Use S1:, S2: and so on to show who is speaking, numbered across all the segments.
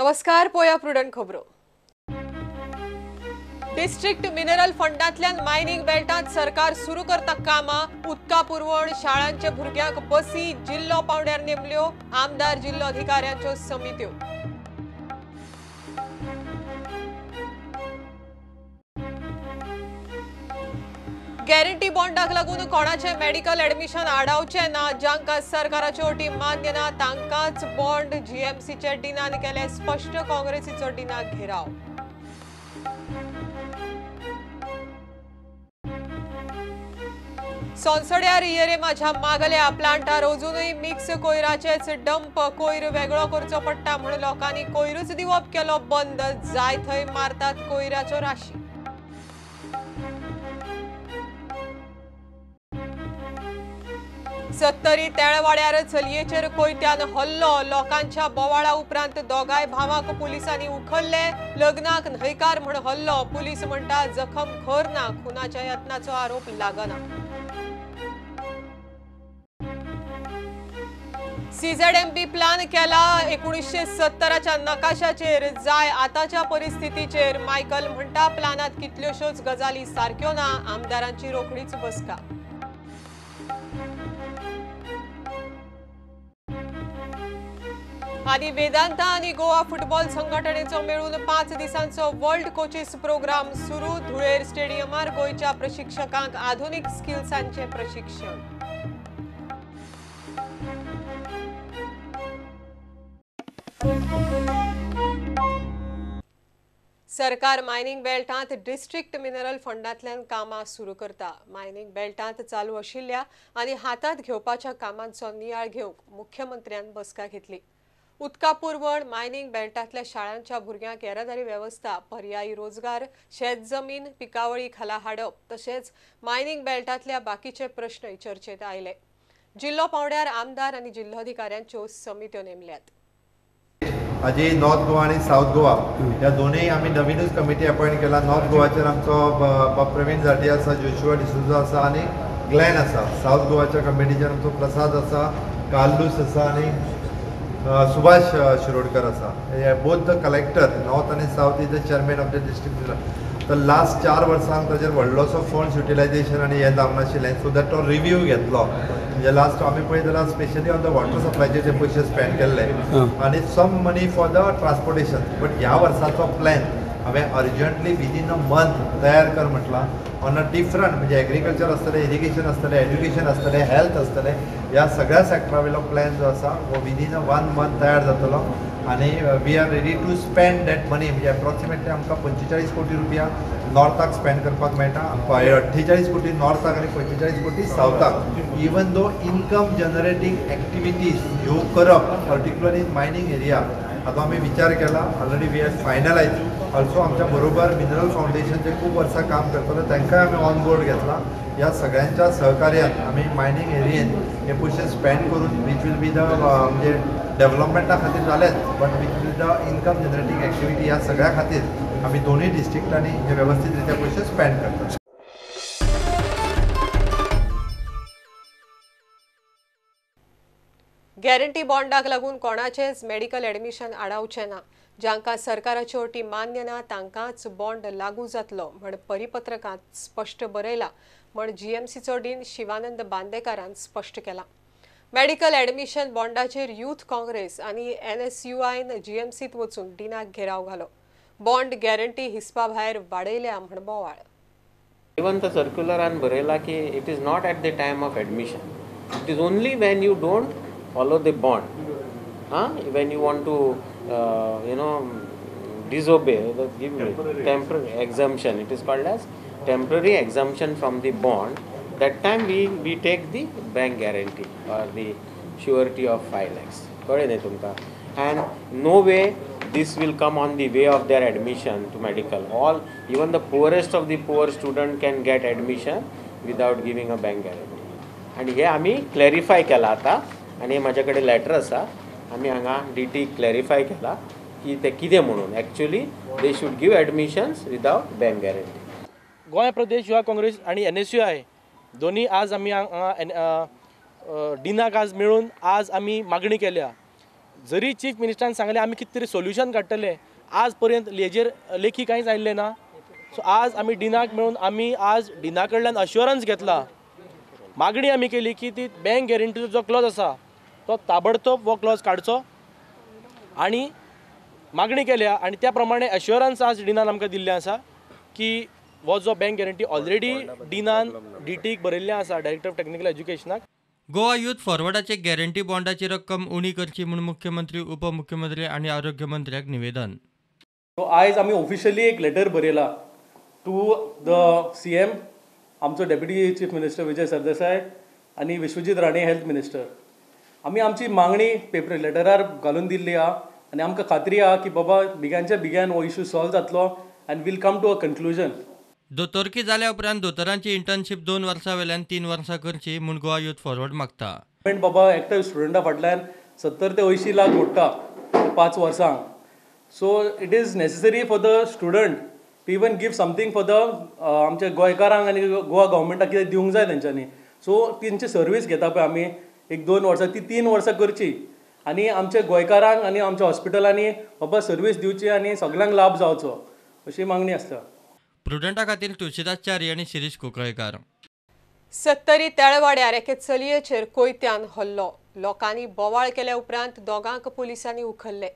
S1: नमस्कार, पोया प्रुडंट खबरो. डिस्ट्रिक्ट मिनरल फंडांतल्यान मायनिंग बेल्टांत सरकार सुरू करता कामां. उदका पुरवण, शाळांचे भुरग्यांक बसी, जिल्लो पावंड्यार नेमल्यो आमदार जिल्लो अधिकाऱ्यांच्यो समित्यो. गॅरंटी बॉन्डाक लागून कोणाचे मेडिकल ऍडमिशन आडावचे ना. जांकां सरकाराच्यो अटी मान्य ना तांकांच बॉन्ड. जीएमसीचे डिनान केले स्पश्ट. काँग्रेसीचो डिनाक घेराव. सोनसड्यार येरे माझ्या मागल्या प्लांटार अजूनय मिक्स कोयराचेच डंप. कोयर वेगळो करचो पडटा म्हूण लोकांनी कोयरूच दिवप केलो बंद. जाय थंय मारतात कोयराच्यो राशी. सत्तरी तेळवाड्यार चलयेचेर कोयत्यान हल्लो. लोकांच्या बोवाळा उपरांत दोगाय भावांक पुलिसांनी उखल्ले. लग्नाक न्हयकार म्हण हल्लो. पुलीस म्हणटा जखम खर ना, खुनाच्या यत्नाचो आरोप लागना. सीझेडएमबी प्लान केला 1970च्या नकाशाचेर. जाय आतांच्या परिस्थितीचेर. मायकल म्हणटा प्लानात कितल्योश्योच गजाली सारक्यो ना. आमदारांची रोखडीच बसका. आनी वेदांता आनी गोवा फुटबॉल संघटनेचो मेळून 5 दिसांचो वर्ल्ड कोचीस प्रोग्राम सुरू. धुळेर स्टेडियमार गोंयच्या प्रशिक्षकांक आधुनीक स्किल्सांचें प्रशिक्षण. सरकार मायनिंग बेल्टांत डिस्ट्रिक्ट मिनरल फंडांतल्यान कामां सुरू करता. मायनिंग बेल्टांत चालू आशिल्ल्या आनी हातांत घेवपाच्या कामांचो नियाळ घेवंक मुख्यमंत्र्यान बसका घेतली. उदका पुरवण, मायनिंग बेल्टांतल्या शाळांच्या भुरग्यांक येरादारी वेवस्था, पर्यायी रोजगार, शेत जमीन पिकावळी खाला हाडप तशेंच मायनिंग बेल्टांतल्या बाकीचे प्रश्नय चर्चेत आयले. जिल्लो पावंड्यार आमदार आनी जिल्लोधिकाऱ्यांच्यो समित्यो नेमल्यात.
S2: आजी नॉर्थ गोवा आनी सावथ गोवा ह्या दोनूय आमी नवीनूच कमिटी अपॉयंट केला. नॉर्थ गोवाचेर आमचो प्रवीण झाटी आसा, जोशुआ डिसोजा आसा आनी ग्लॅन आसा. सावथ गोवाच्या कमिटीचेर आमचो प्रसाद आसा, कार्लूस आसा आनी सुभाष शिरोडकर आसा. बोथ the collector north आनी south is the chairman of the district. तर लास्ट 4 वर्सांक ताचेर व्हडलोसो फंड्स युटिलायझेशन आनी हें जावंक नाशिल्लें. सो that तो रिव्यू घेतलो. म्हणजे लास्ट आमी पळयत जाल्यार स्पेशली ऑन the water सप्लायचेर जे पयशे स्पेंड केल्ले आनी some money for the transportation. But ह्या वर्साचो प्लॅन हांवें अर्जंटली विदीन अ मंथ तयार कर म्हटलां. ऑन अ डिफरंट म्हणजे एग्रीकल्चर आसतलें, इरिगेशन आसतलें, एड्युकेशन आसतलें, हेल्थ आसतलें, ह्या सगळ्या सेक्टरा वयलो प्लॅन जो आसा हो विदीन अ 1 मंथ तयार जातलो आनी we are ready to spend that money. म्हणजे एप्रोक्सिमेटली आमकां 45 कोटी रुपया नॉर्थाक स्पेंड करपाक मेळटा. 48 कोटी नॉर्थाक आनी 45 कोटी सावथाक. Even though income generating activities ह्यो करप पर्टिक्युलर इन मायनींग एरिया हाचो आमी विचार केला. Already we have finalise. Also आमच्या बरोबर मिनरल फावंडेशन जे खूब वर्सां काम करतले तांकांय आमी ऑन बोर्ड घेतला. ह्या सगळ्यांच्या सहकार्यान आमी मायनींग एरियेन हे पयशे स्पेंड करून which will be the म्हणजे डेव्हलपमेंटा खातीर जालेच but which will the income generating activity ह्या सगळ्या खातीर आमी दोनूय डिस्ट्रिक्टांनी हे वेवस्थीत रित्या पयशे स्पेंड करतात.
S1: गॅरंटी बॉन्डाक लागून कोणाचेच मेडिकल ऍडमिशन आडावचें ना. जांकां सरकाराच्यो अटी मान्य ना तांकांच बॉन्ड लागू जातलो म्हण परिपत्रकांत स्पश्ट बरयला म्हण जीएमसीचो डीन शिवानंद बांदेकारान स्पश्ट केला. मेडिकल ऍडमिशन बॉन्डाचेर यूथ काँग्रेस आनी एनएसयूआयन जीएमसीत वचून डीनाक घेराव घालो. बॉन्ड गॅरंटी हिसपा भायर वाडयल्या म्हण बोवाळ.
S3: इवन the सर्क्युलरान बरयला की it is not at the time of admission, it is only when you don't follow the bond, when you want to you know disobey, give temporary exemption. It is called as temporary exemption from the bond. That time we take the bank guarantee or the surety of 5 lakhs. कळ्ळें न्ही तुमकां? And no way this will come on the way of their admission to medical. All, even the poorest of the poor student can get admission without giving a bank guarantee. आनी हे आमी clarify केलां आतां. आनी म्हाजे कडेन letter आसा, आमी हांगा डी टी क्लॅरिफाय केला की ते कितें म्हणून actually they should give admissions without bank guarantee.
S4: Goa Pradesh Yuva Congress आनी एनएसयूआय दोनी आज आमी हांगा डिनाक आज मेळून आज आमी मागणी केल्या. जरी चीफ मिनिस्टरान सांगलें आमी कितें तरी सोल्युशन काडटले, आज पर्यंत हेजेर लेखी कांयच आयिल्लें ना. सो आज आमी डिनाक मेळून आमी आज डिना कडल्यान अश्योरन्स घेतला, मागणी आमी केली की ती बँक गॅरंटीचो जो क्लॉज आसा तो ताबडतोब हो क्लॉज काडचो आनी मागणी केल्या आनी त्या प्रमाणे अश्योरन्स आज डिनान आमकां दिल्लें आसा की हो जो बँक गॅरंटी ऑलरेडी डिनान डीटीक बरयल्लें आसा, डायरेक्टर ऑफ टेक्निकल एज्युकेशनाक.
S5: गोवा यूथ फॉरवर्डाचे गॅरंटी बॉन्डाची रक्कम उणी करची म्हूण मुख्यमंत्री, उपमुख्यमंत्री आनी आरोग्य मंत्र्याक निवेदन.
S4: सो आयज आमी ऑफिशियली एक लेटर बरयला टू the CM, आमचो deputy chief minister Vijay Sardesai आनी विश्वजीत राणे हेल्थ मिनिस्टर. आमी आमची मागणी पेपर लेटरार घालून दिल्ली आहा आनी आमकां खात्री आहा की बाबा बेगिनच्या बेगीन हो इशू सॉल्व जातलो and we'll come to a conclusion.
S5: दोतोरकी जाल्या उपरांत दोतोरांची इंटर्नशीप 2 वर्सां वेल्यान 3 वर्सां करची म्हूण गोवा यूथ फॉरवर्ड मागता.
S4: बाबा एकट्या स्टुडंटा फाटल्यान 70 ते 80 लाख मोडटा 5 वर्सांक. So it is necessary for the student to even give something for the आमच्या गोंयकारांक आनी गोवा गव्हर्मेंटाक कितें दिवंक जाय तेंच्यांनी. सो तेंची सर्वीस घेता पळय आमी 1-2 वर्सां, ती 3 वर्सां करची आनी आमच्या गोंयकारांक आनी आमच्या हॉस्पिटलांनी बाबा सर्वीस दिवची आनी सगळ्यांक लाभ जावचो अशी मागणी आसता.
S5: प्रुडंटा खातीर तुळशीदास च्यारी आनी शिरीष कुंकळेकार.
S1: सत्तरी तेळवाड्यार एके चलयेचेर कोयत्यान हल्लो. लोकांनी बोवाळ केल्या उपरांत दोगांक पुलिसांनी उखल्ले.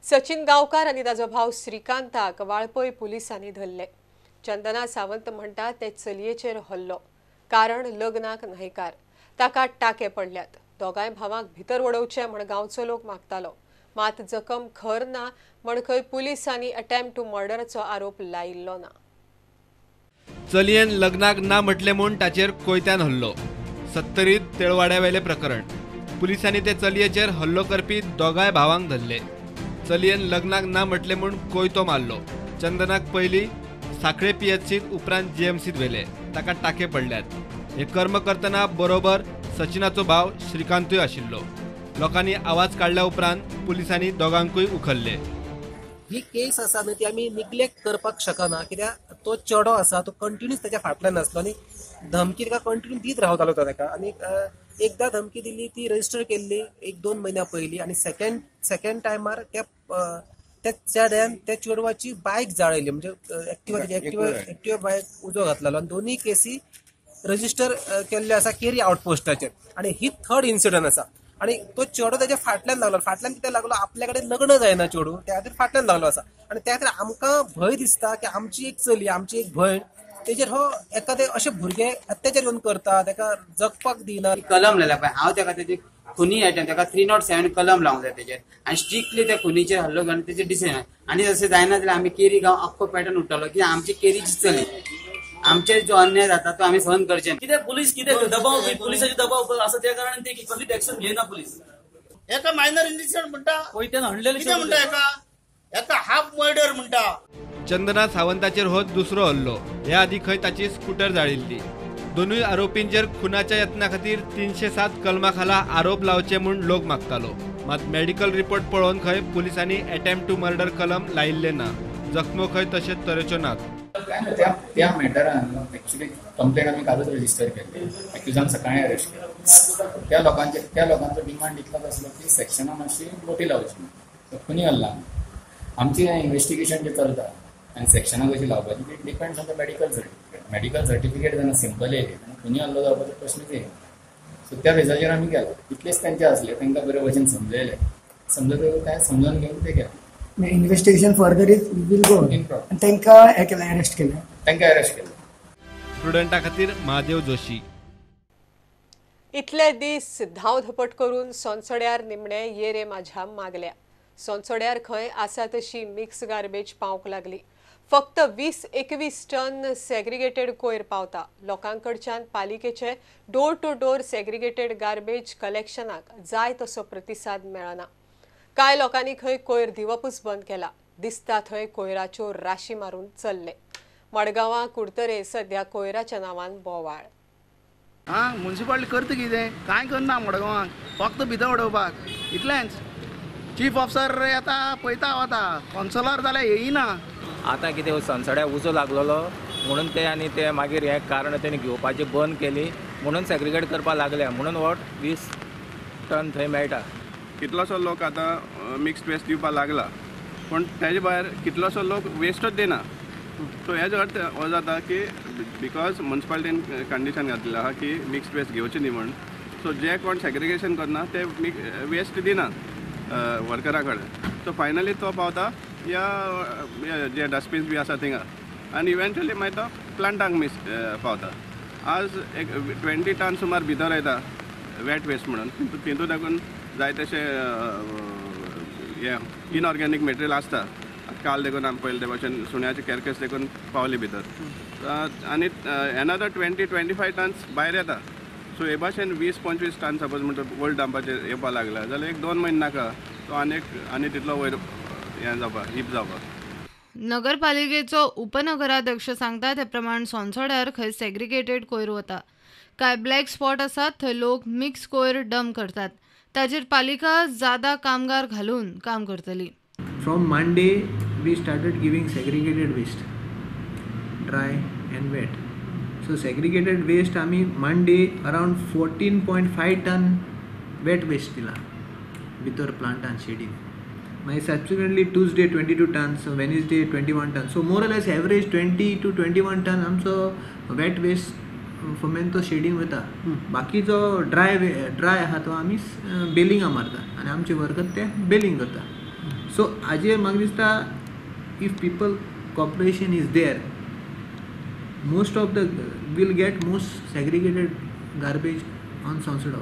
S1: सचिन गांवकार आनी ताजो भाव श्रीकांताक वाळपय पुलिसांनी धरले. चंदना सावंत म्हणटा ते चलयेचेर हल्लो कारण लग्नाक न्हयकार, ताका टाके पडल्यात. दोगांय भावांक भितर वडोवचे म्हण गांवचो लोक मागतालो, मात जखम खर ना म्हण खंय पुलिसांनी अटेम्प्ट टू मर्डराचो आरोप लायिल्लो ना.
S6: चलयेन लग्नाक ना म्हटलें म्हूण ताचेर कोयत्यान हल्लो. सत्तरीत तेळवाड्यावेलें प्रकरण. पुलिसांनी ते चलयेचेर हल्लो करपी दोगांय भावांक धरले. चलयेन लग्नाक ना म्हटलें म्हूण कोयतो मारलो. चंदनाक पयलीं साखळे पीएचसीत उपरांत जीएमसीत व्हेले. ताका टाके पडल्यात. हे कर्म करतना बरोबर सचिनाचो भाव श्रीकांतूय आशिल्लो. लोकांनी आवाज काडल्या उपरांत पुलिसांनी दोगांकूय उखल्ले.
S7: ही केस आसा न्हय ती आमी निग्लेक्ट करपाक शकना, कित्याक तो चेडो आसा तो कंटिन्यूस ताच्या फाटल्यान आसलो आनी धमकी ताका कंटिन्यू दीत रावतालो तो ताका. आनी एकदां धमकी दिली ती रजिस्टर केल्ली 1-2 म्हयन्या पयलीं आनी सेकंड टायमार त्या त्या चेड्यान त्या चेडवाची बायक जाळयली, म्हणजे एक्टिवा बायक उजो घातलेलो आनी दोनूय केसी रजिस्टर केल्ल्यो आसा केरी आउटपोस्टाचेर. आनी ही थर्ड इन्सिडंट आसा. आनी तो चेडो ताच्या फाटल्यान लागलो, फाटल्यान कित्याक लागलो, आपल्या कडेन लग्न जायना चेडू, त्या खातीर फाटल्यान लागलो आसा. आनी त्या खातीर आमकां भंय दिसता की आमची एक चली, आमची एक भयण तेजेर हो एखादे अशे भुरगे अत्याचार येवन करता, ताका जगपाक दिना.
S8: कलम लायला पळय, हांव ताका तेजी खुनी आयटम ताका 307 कलम लावंक जाय तेजेर आनी स्ट्रिक्टली त्या खुनीचेर हल्लो घेवन तेजे डिसिजन. आनी जशें जायना जाल्यार आमी केरी गांव आख्खो पॅटर्न उठ्ठलो की आमची केरीची चली, आमचेर जो अन्याय जाता तो आमी सहन करचे.
S9: कित्याक पुलीस कितें दबाव, पुलिसाचो दबाव आसा त्या कारणान ते कसलीच एक्शन घेयना पुलीस.
S10: एका मायनर इन्सिडंट म्हणटा,
S9: कोयत्यान हाणलेलें
S10: कितें म्हणटा, एका एका हाफ मर्डर म्हणटा.
S6: चंदना सावंताचेर हो दुसरो हल्लो. ह्या आदी खंय ताची स्कूटर जाळिल्ली. दोनूय आरोपींचेर खुनाच्या यत्ना खातीर 307 कलमा खाला आरोप लावचे म्हूण लोक मागतालो. मात मेडिकल रिपोर्ट पळोवन खंय पुलिसांनी अटेम्प्ट टू मर्डर कलम लायिल्लें ना. जखमो खंय तशेच तरेच्यो नात.
S11: त्या मॅटरान एक्चुअली कंप्लेन आमी कालूच रजिस्टर केल्ली. एक्युजांक सकाळीं अरेस्ट केले. त्या लोकांचो डिमांड इतलोच आसलो की सेक्शनां मातशी मोटी लावची, खुनी हल्ला. आमचें इन्वेस्टिगेशन जें चलता आनी सेक्शनां कशी लावपाची ती depends on the medical certificate. Medical certificate जेन्ना सिंपल येयली तेन्ना खुनी हल्लो जावपाचो प्रश्नच येयना. सो त्या बेजाचेर आमी गेले. इतलेच तेंचे आसले, तांकां बरे भशेन समजयले, समजतकच काय समजून घेवन ते गेले.
S12: Investigation further is will go. तांकां अरेस्ट केलें,
S11: तांकां अरेस्ट केलें.
S6: प्रुडंटा खातीर महादेव जोशी.
S1: इतले दीस धांव धपट करून सोनसड्यार निमणे ये रे माझ्या मागल्या. सोनसड्यार खंय आसा तशी मिक्स गार्बेज पावंक लागली. फक्त 20-21 टन सेग्रिगेटेड कोयर पावता. लोकांकडच्यान पालिकेचे door to door segregated garbage कलेक्शनाक जाय तसो प्रतिसाद मेळना. कांय लोकांनी खंय कोयर दिवपूच बंद केला. दिसता थंय कोयराच्यो राशी मारून चल्ले. मडगांवां कुडतरे सध्या कोयराच्या नांवान बोवाळ.
S13: हां, मुन्सिपालिटी करता कितें, कांय करना मडगांवांक, फक्त भितर उडोवपाक इतलेंच. चीफ ऑफिसर येता पळयता वता, कावन्सिलर जाल्यार येयना.
S14: आतां कितें सनसड्याक उजो लागलेलो म्हणून ते आनी ते मागीर हें कारण तेणी घेवपाचें बंद केली म्हणून सेग्रिगेट करपाक लागले, म्हणून वट 20 टन थंय मेळटा.
S15: कितलोसो लोक आतां मिक्स्ड वेस्ट दिवपाक लागला, पूण तेजे भायर कितलोसो लोक वेस्टूच दिना. सो हेजो अर्थ हो जाता की because मुन्सिपालिटीन कंडिशन घातलेलें आहा की मिक्स्ड वेस्ट घेवची न्ही म्हण, सो जे कोण सेग्रिगेशन करना ते वेस्ट दिना वर्करा कडेन. सो फायनली तो पावता या जे डस्टबीन्स बी आसा थिंगा आनी इवेंच्युअली मागीर तो प्लांटांक मिस पावता. आज एक 20 टन सुमार भितर येता वेट वेस्ट म्हणून, तितून देखून जाय तशें हें इनऑर्गेनीक मटेरियल आसता. काल देखून आमी पळयलें ते भाशेन सुण्याचे कॅरकेस देखून पावली भितर आनी एनदर 20-25 टन्स भायर येता. सो हे भाशेन 20-25 टन सपोज म्हणटा ओल्ड डंपाचेर येवपाक लागला जाल्यार 1-2 म्हयने नाका तो आनी आनी तितलो वयर हें जावपाक हिप जावपाक.
S16: नगरपालिकेचो उपनगराध्यक्ष सांगता ते प्रमाण सोनसोड्यार खंय सेग्रिगेटेड कोयर वता, कांय ब्लॅक स्पॉट आसात थंय लोक मिक्स कोयर डंप करतात, ताचेर पालिका जादा कामगार घालून काम करतली.
S17: From Monday we started giving segregated waste, dry and wet. So segregated waste आमी Monday around 14.5 ton wet waste दिला भितर प्लांटान शेडीन. मागीर subsequently Tuesday 22 tons, Wednesday 21 tons. So more or less average 20 to 21 ton आमचो वेट वेस्ट फोमेन तो शेडीन वता. बाकीचो dry आहा तो आमी बेलिंगा मारता आनी आमचे वर्कर ते बेलिंग करता. सो हाजेर म्हाका दिसता if people cooperation is there, most of the will get most segregated garbage on Sonsodo.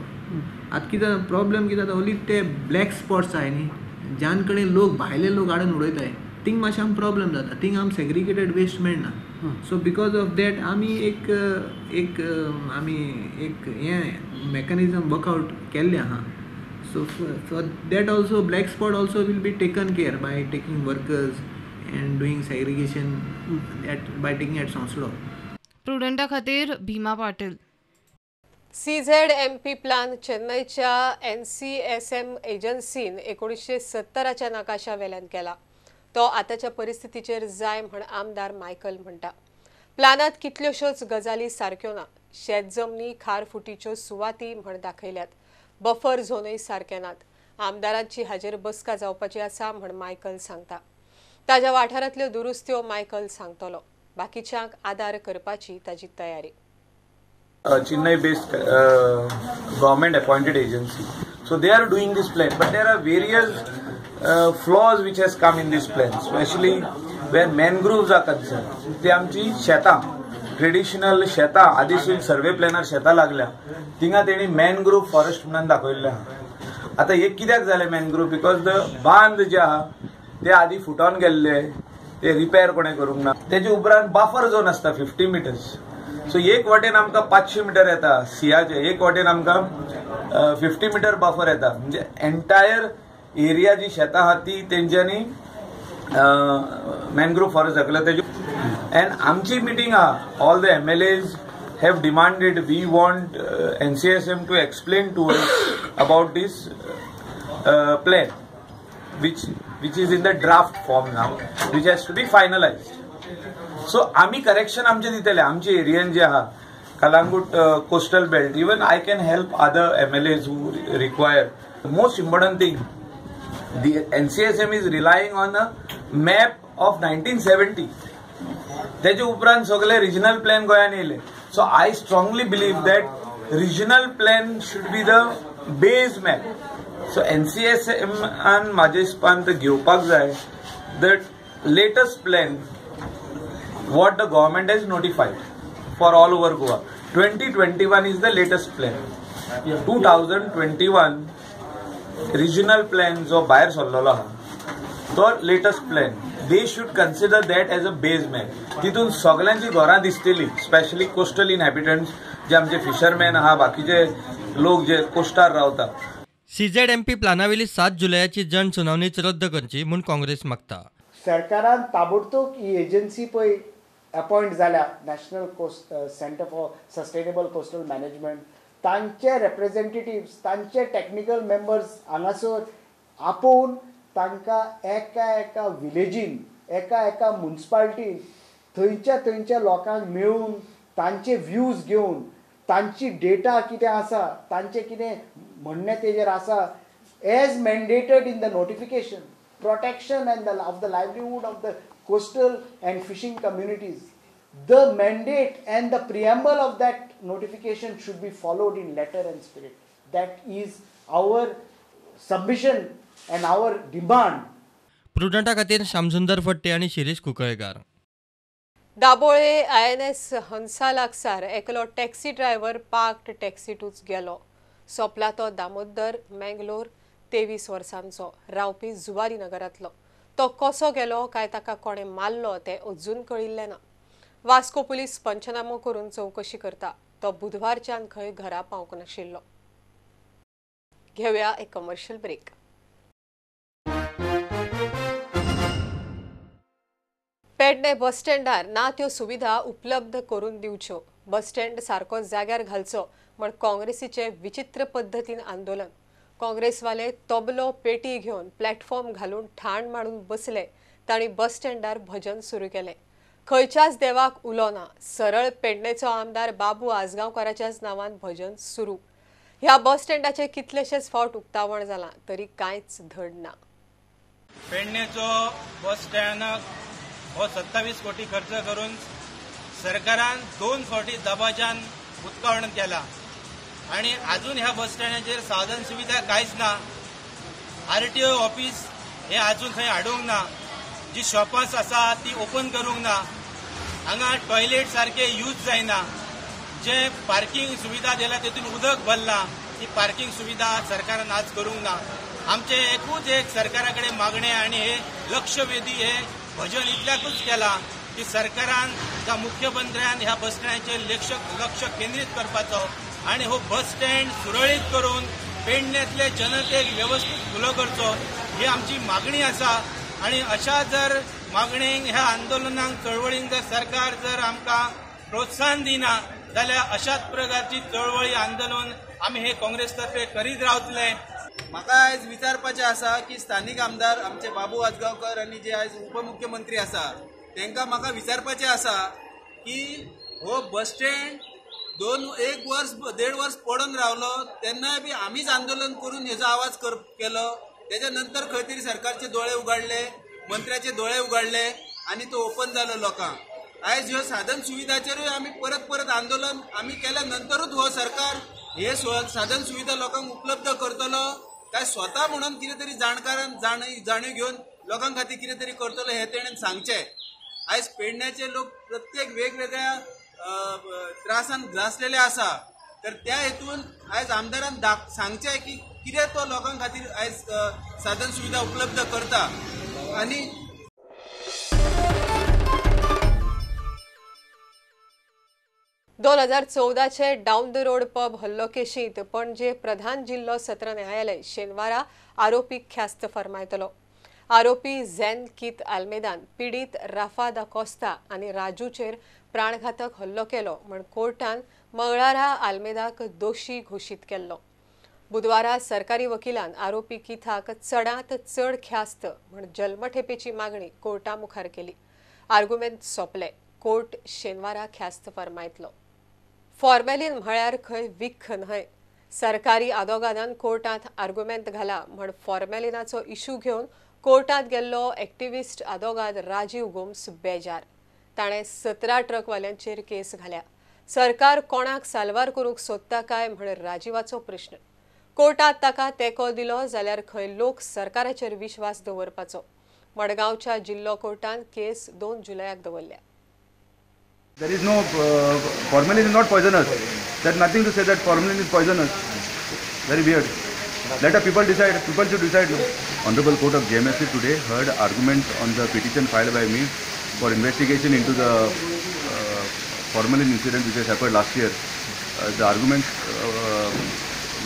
S17: आतां कितें प्रॉब्लम कितें जाता, ओन्ली ते ब्लॅक स्पॉट्स आहाय न्ही ज्यान कडेन लोक भायले लोक हाडून उडयताय, थिंग मातशें आमकां प्रॉब्लम जाता, थिंग आमकां सेग्रिगेटेड वेस्ट मेळना. सो because of that आमी एक एक आमी एक हें मॅकॅनिजम वर्कआवट केल्लें आहा. So for that also black spot also will be taken care by taking workers and doing segregation at by taking at Sonsodo.
S16: प्रुडंटा खातीर भीमा पाटील.
S1: CZMP plan चेन्नईच्या NCSM एजन्सीन 1970च्या नकाशा वेल्यान केला, तो आतांच्या परिस्थितीचेर जाय म्हण आमदार मायकल म्हणटा. प्लानांत कितल्योश्योच गजाली सारक्यो ना, शेत जमनी खार फुटीच्यो सुवाती म्हण दाखयल्यात, बफर झोनूय सारके नात. आमदारांची हाजेर बसका जावपाची आसा म्हण मायकल सांगता. ताज्या वाठारांतल्यो दुरुस्त्यो मायकल सांगतलो, बाकीच्यांक आदार करपाची ताजी तयारी.
S18: Chennai based government appointed agency. So they are doing this plan, but there are various flaws which has come in this plan, especially where mangroves are concerned. ते आमची शेतां, ट्रेडिशनल शेतां आदीसून सर्वे प्लॅनार शेतां लागल्या, थिंगा तेणी मॅनग्रोव फॉरेस्ट म्हणून दाखयल्लें आहा. आतां हे कित्याक जालें मॅनग्रोव, because the बांद जे आहा ते आदी फुटोन गेल्ले, ते रिपेर कोणें करूंक ना. तेजे उपरांत बफर झोन आसता 50 मिटर्स. सो एक वाटेन आमकां 500 मिटर येता सियाचे, एक वाटेन आमकां 50 मिटर बफर येता. म्हणजे एंटायर एरिया जी शेतां आहा ती तेंच्यांनी मॅनग्रोव फॉरेस्ट दाखयला तेजे. एंड आमची मिटींग आहा, all the MLAs have demanded, we want NCSM to explain to us about this plan which is in the draft form now, which has to be finalised. So आमी correction आमचे दितले, आमचे Ariane जे आहा Calangute coastal belt, even I can help other MLAs who require. Most important thing, the NCSM is relying on a map of 1970. तेजे उपरांत सगळे regional plan गोंयांत येयले. So I strongly believe that regional plan should be the base map. So NCSM आन म्हाजे हिसपान घेवपाक जाय the latest plan what the government has notified for all over Goa. 2021 is the latest plan. 2021 regional plan जो भायर सरलेलो आहा तो latest plan. They should consider that as a base map. तितून सगळ्यांची घरां दिसतली, स्पेशली कोस्टल इनहॅबिटंट्स जे आमचे फिशरमॅन आहा, बाकीचे लोक जे कोस्टार रावता.
S5: CZMP प्लानावेली 7 जुलयाची जन सुनावणीच रद्द करची म्हूण काँग्रेस मागता.
S19: सरकारान ताबडतोब ही एजन्सी पळय अपॉयंट जाल्या, national centre for sustainable coastal management, तांचे रेप्रेझेंटेटिव्स, तांचे टॅक्निकल मेंबर्स हांगासर आपोवन तांकां एका एका विलेजीन, एका एका मुन्सिपालिटीन थंयच्या थंयच्या लोकांक मेळून तांचे व्यूज घेवन तांची डेटा कितें आसा, तांचें कितें म्हणणें तेजेर आसा, as mandated in the notification, protection and of the livelihood of the coastal and fishing communities. The mandate and the preamble of that notification should be followed in letter and spirit. That is our submission and our demand.
S5: प्रुडंटा खातीर श्यामसुंदर फट्टे आनी Shirish Kunkalekar.
S1: Dabolim INS हंसा लागसार एकलो taxi driver parked टॅक्सीतूच गेलो. सोंपला तो दामोदर मेंगलोर 23 वर्सांचो, रावपी जुवारी नगरांतलो. तो कसो गेलो काय ताका कोणें मारलो तें अजून कळिल्लें ना. वास्को पुलीस पंचनामो करून चवकशी करता. तो बुधवारच्यान खंय घरा पावंक नाशिल्लो. घेवया एक कमर्शियल ब्रेक. पेडणे बस स्टँडार ना त्यो सुविधा उपलब्ध करून दिवच्यो, बस स्टँड सारको जाग्यार घालचो म्हण काँग्रेसीचे विचित्र पद्दतीन आंदोलन. काँग्रेसवाले तबलो पेटी घेवन प्लॅटफॉर्म घालून ठाण मांडून बसले. तांणी बस स्टँडार भजन सुरू केलें. खंयच्याच देवाक उलो ना, सरळ पेडणेचो आमदार बाबू आजगांवकाराच्याच नांवान भजन सुरू. ह्या बस स्टँडाचे कितलेशेच फावट उक्तावण जालां तरी कांयच धड ना.
S20: पेडणेचो बस स्टँड हो 27 कोटी खर्च करून सरकारान 2 फावटी दबाज्यान उक्तावण केला आनी अजून ह्या बस स्टँडाचेर साधन सुविधा कांयच ना. आरटीओ ऑफिस हे अजून थंय हाडूंक ना, जी शॉपां आसा ती ओपन करूंक ना, हांगा टॉयलेट सारके यूज जायना, जे पार्किंग सुविधा दिला तेतून उदक भरला ती पार्किंग सुविधा सरकारान आज करूंक ना. आमचे एकूच एक सरकारा कडेन मागणें आनी हे लक्षवेधी हे भजन इतल्याकूच केला की सरकारान जावं मुख्यमंत्र्यान ह्या बस स्टँडाचेर लक्ष केंद्रीत करपाचो आनी हो बस स्टँड सुरळीत करून पेडण्यांतले जनतेक वेवस्थीत फुलो करचो ही आमची मागणी आसा. आनी अशा जर मागणेक ह्या आंदोलनाक चळवळींक जर सरकार जर आमकां प्रोत्साहन दिना जाल्यार अशाच प्रकारची चळवळी आंदोलन आमी हे काँग्रेस तर्फे करीत रावतले.
S21: म्हाका आयज विचारपाचें आसा की स्थानीक आमदार आमचे बाबू आजगांवकर आनी जे आयज उपमुख्यमंत्री आसा तांकां म्हाका विचारपाचें आसा की हो बस स्टँड 1 वर्स 1.5 वर्स पडून रावलो तेन्नाय बी आमीच आंदोलन करून हेजो आवाज केलो. तेच्या नंतर खंय तरी सरकारचे दोळे उगाडले, मंत्र्याचे दोळे उगाडले आनी तो ओपन जालो लोकांक. आयज ह्यो साधन सुविधाचेरूय आमी परत परत आंदोलन आमी केल्या नंतरूच हो सरकार हे साधन सुविधा लोकांक उपलब्ध करतलो काय स्वता म्हणून कितें तरी जाणकारान जाणीव घेवन लोकां खातीर कितें तरी करतलो हें तेणेन सांगचें. आयज पेडण्याचे लोक प्रत्येक वेगवेगळ्या त्रासान ग्रासलेले आसा, तर त्या हेतून आयज आमदारान सांगचें की कितें तो लोकां खातीर आयज साधन सुविधा उपलब्ध करता. आनी
S1: दोन 2014चे डावन the road pub हल्लो केशींत पणजे प्रधान जिल्लो सत्र न्यायालय शेनवारा आरोपीक ख्यास्त फर्मायतलो. आरोपी झॅन कीत आल्मेदान पिडीत राफा दा कोस्ता आनी राजूचेर प्राणघातक हल्लो केलो म्हण कोर्टान मंगळारा आल्मेदाक दोशी घोशीत केल्लो. बुधवारा सरकारी वकिलान आरोपी किथाक चडांत चड ख्यास्त म्हण जल्मठेपेची मागणी कोर्टा मुखार केली. आर्गुमेंत सोंपले. कोर्ट शेनवारा ख्यास्त फर्मायतलो. फॉर्मेलीन म्हळ्यार खंय विख न्हय. सरकारी आदोगादान कोर्टांत आर्गुमेंत घाला म्हण फॉर्मेलिनाचो इशू घेवन कोर्टांत गेल्लो एक्टिविस्ट आदोगाद राजीव गोम्स बेजार. ताणें 17 ट्रकवाल्यांचेर केस घाल्या. सरकार कोणाक साल्वार करूंक सोदता काय म्हण राजीवाचो प्रश्न. कोर्टांत ताका तेंको दिलो जाल्यार खंय लोक सरकाराचेर विश्वास दवरपाचो. मडगांवच्या जिल्लो कोर्टान केस 2 जुलयाक दवरल्या.
S22: There is no formalin is not poisonous. There is nothing to say that formalin is poisonous. Very weird. Let the people decide. People should decide. Honorable Court of JMFC today heard arguments on the petition filed by me for investigation into the formalin incident which has happened last year. The arguments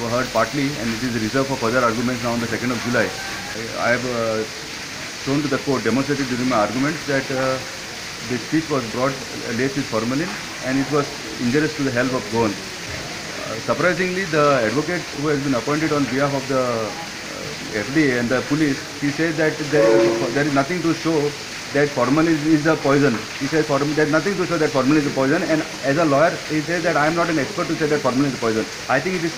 S22: were heard partly, and it is reserved for further arguments now on the 2nd of July. I have shown to the court, demonstrated during my arguments that this fish was brought laced with formalin and it was injurious to the health of Goans. Surprisingly, the advocate who has been appointed on behalf of the FDA and the police, he says that there is nothing to show that formalin is a poison. He says there is nothing to show that formalin is a poison, and as a lawyer he says that I am not an expert to say that formalin is a poison. I think it is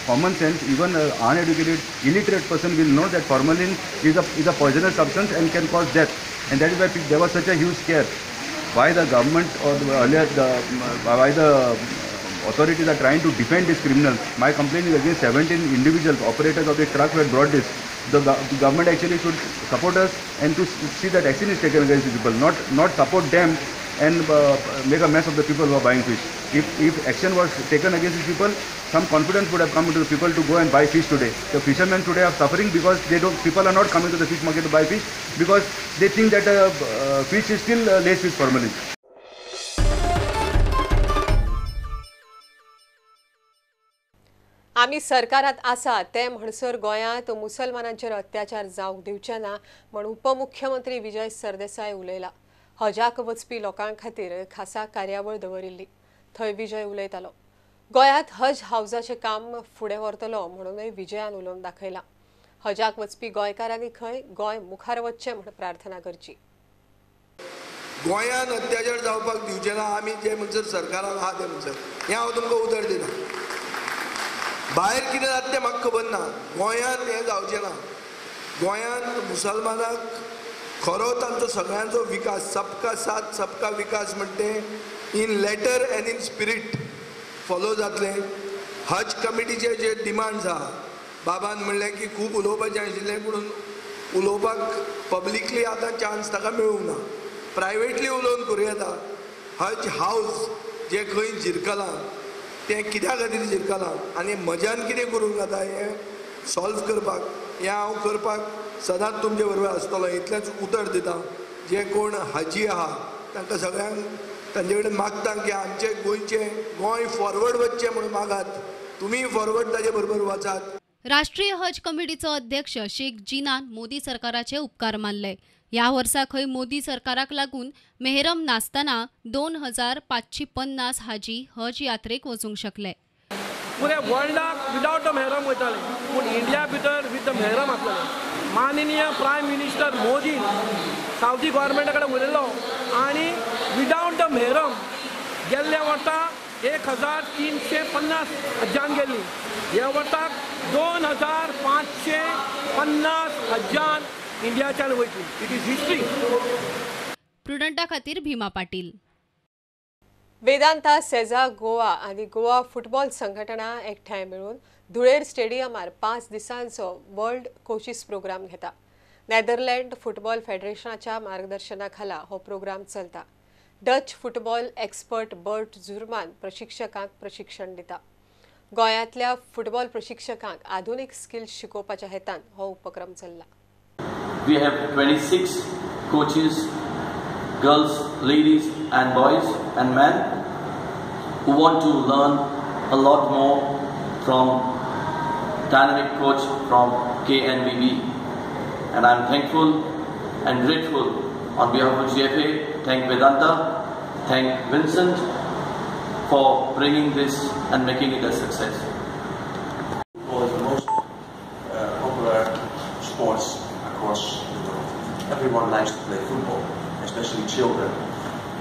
S22: common sense. Even an uneducated, illiterate person will know that formalin is a poisonous substance and can cause death. And that is why there was such a huge scare. Why the government or why the authorities are trying to defend these criminals? My complaint is against 17 individuals, operators of the truck who had brought this. The government actually should support us and to see that action is taken against these people, not support them and make a mess of the people who are buying fish. If action was taken against these people, some confidence would have come into the people to go and buy fish today. The fishermen today are suffering because people are not coming to the fish market to buy fish because they think that fish is still laced with formalin.
S1: आमी सरकारात आसा ते म्हणसर गोंयांत मुसलमानांचेर अत्याचार जावंक दिवचे ना म्हूण उपमुख्यमंत्री विजय सरदेसाय उलयला. हजाक वचपी लोकां खातीर खासा कार्यावळ दवरिल्ली, थंय विजय उलयतालो. गोंयांत हज हावजाचें काम फुडें व्हरतलो म्हणूनय विजयान उलोवन दाखयला. हजाक वचपी गोंयकारांनी खंय गोंय मुखार वचचें म्हूण प्रार्थना करची.
S2: गोंयांत अत्याचार जावपाक दिवचे ना आमी जे म्हणसर सरकारान आहा ते म्हणसर, हें हांव तुमकां उतर दिता. भायर कितें जाता तें म्हाका खबर ना, गोंयांत हें जावचें ना. गोंयांत मुसलमानाक खरो तांचो सगळ्यांचो विकास, सबका साथ सबका विकास म्हणटे in letter and in spirit follow जातलें. हज कमिटीचे जे डिमांड्स आहा, बाबान म्हणलें की खूब उलोवपाचें आशिल्लें पूण उलोवपाक पब्लिकली आतां चान्स ताका मेळूंक ना, प्रायवेटली उलोवन करूं येता. हज हावज जें खंय जिरकलां तें कित्या खातीर जिरकलां आनी म्हज्यान कितें करूंक जाता हें सॉल्व करपाक, हें हांव करपाक सदांच तुमचे बरोबर आसतलो इतलेंच उतर दिता. जे कोण हाजी आहा तांकां सगळ्यांक तांचे कडेन मागता की आमचें गोंयचें गोंय फॉरवर्ड वचचें म्हणून मागात, तुमी फॉरवर्ड ताजे बरोबर वचात.
S3: राष्ट्रीय हज कमिटीचो अध्यक्ष शेख जिनान मोदी सरकाराचे उपकार मानले. ह्या वर्सा खंय मोदी सरकाराक लागून मेहरम नासतना 2550 हाजी हज यात्रेक वचूंक शकले.
S23: पुऱ्या वर्ल्डाक विदावट अ मेहरम वयताले पूण इंडिया भितर विथ अ मेहरम आसलेले. माननीय प्रायम मिनिस्टर मोदी सावदी गव्हर्मेंटा कडेन उलयलो आनी विदावट the मेहरम गेल्ल्या वर्सा 1350 हज्जान गेल्ली, ह्या वर्साक 2550 हज्जान इंडियाच्यान वयतली. It is history.
S3: प्रुडंटा खातीर भीमा पाटील.
S1: वेदांता सेजा गोवा आनी गोवा फुटबॉल संघटना एकठांय मेळून धुळेर स्टेडियमार 5 दिसांचो वर्ल्ड कोचीस प्रोग्राम घेता. नेदरलँड फुटबॉल फेडरेशनाच्या मार्गदर्शना खाला हो प्रोग्राम चलता. डच फुटबॉल एक्सपर्ट बर्ट झुरमान प्रशिक्षकांक प्रशिक्षण दिता. गोंयांतल्या फुटबॉल प्रशिक्षकांक आधुनिक स्किल्स शिकोवपाच्या हेतान हो उपक्रम चल्ला.
S24: We have 26 coaches, girls, ladies and boys and men who want to learn a lot more from dynamic coach from KNVB. And I'm thankful and grateful on behalf of GFA, thank Vedanta, thank Vincent for bringing this and making it a success.
S25: Football is the most popular sports across the world. Everyone likes to play football, especially children.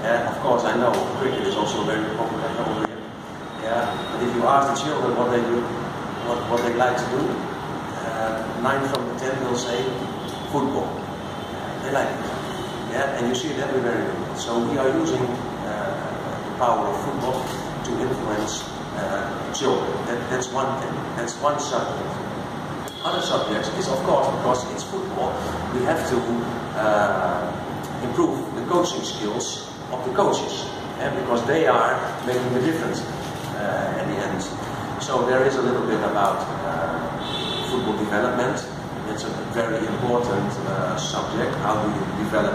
S25: And of course, I know cricket is also very popular over here. Yeah, but if you ask the children what they do, what they like to do, 9 from the 10 will say football. They like it. Yeah, and you see it everywhere in the world. So we are using the power of football to influence children. That's one thing. That's one subject. Other subjects is, of course, because it's football, we have to improve the coaching skills of the coaches, because they are making the difference at the end. So there is a little bit about football development. That's a very important subject. How do you develop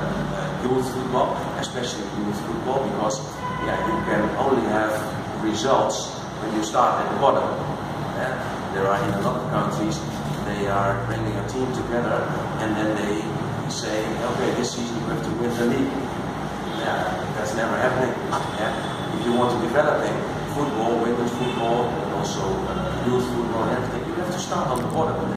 S25: youth football, especially youth football, because you can only have results when you start at the bottom. Yeah? There are in a lot of countries, they are bringing a team together and then they say, okay, this season you have to win the league. Yeah, that's never happening. Yeah? If you want to develop a football, women's football, and also youth football and everything, you have to start on the bottom.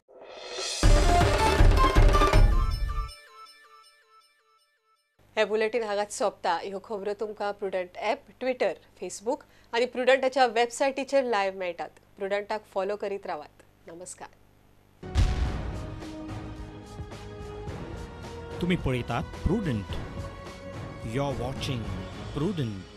S1: हे bulletin हांगाच सोंपता. ह्यो खबरो तुमकां prudent app, Twitter, Facebook आनी प्रुडंटाच्या वेबसायटीचेर live मेळटात. प्रुडंटाक follow करीत रावात. नमस्कार.
S4: तुम्ही पळयतात Prudent. You are watching Prudent.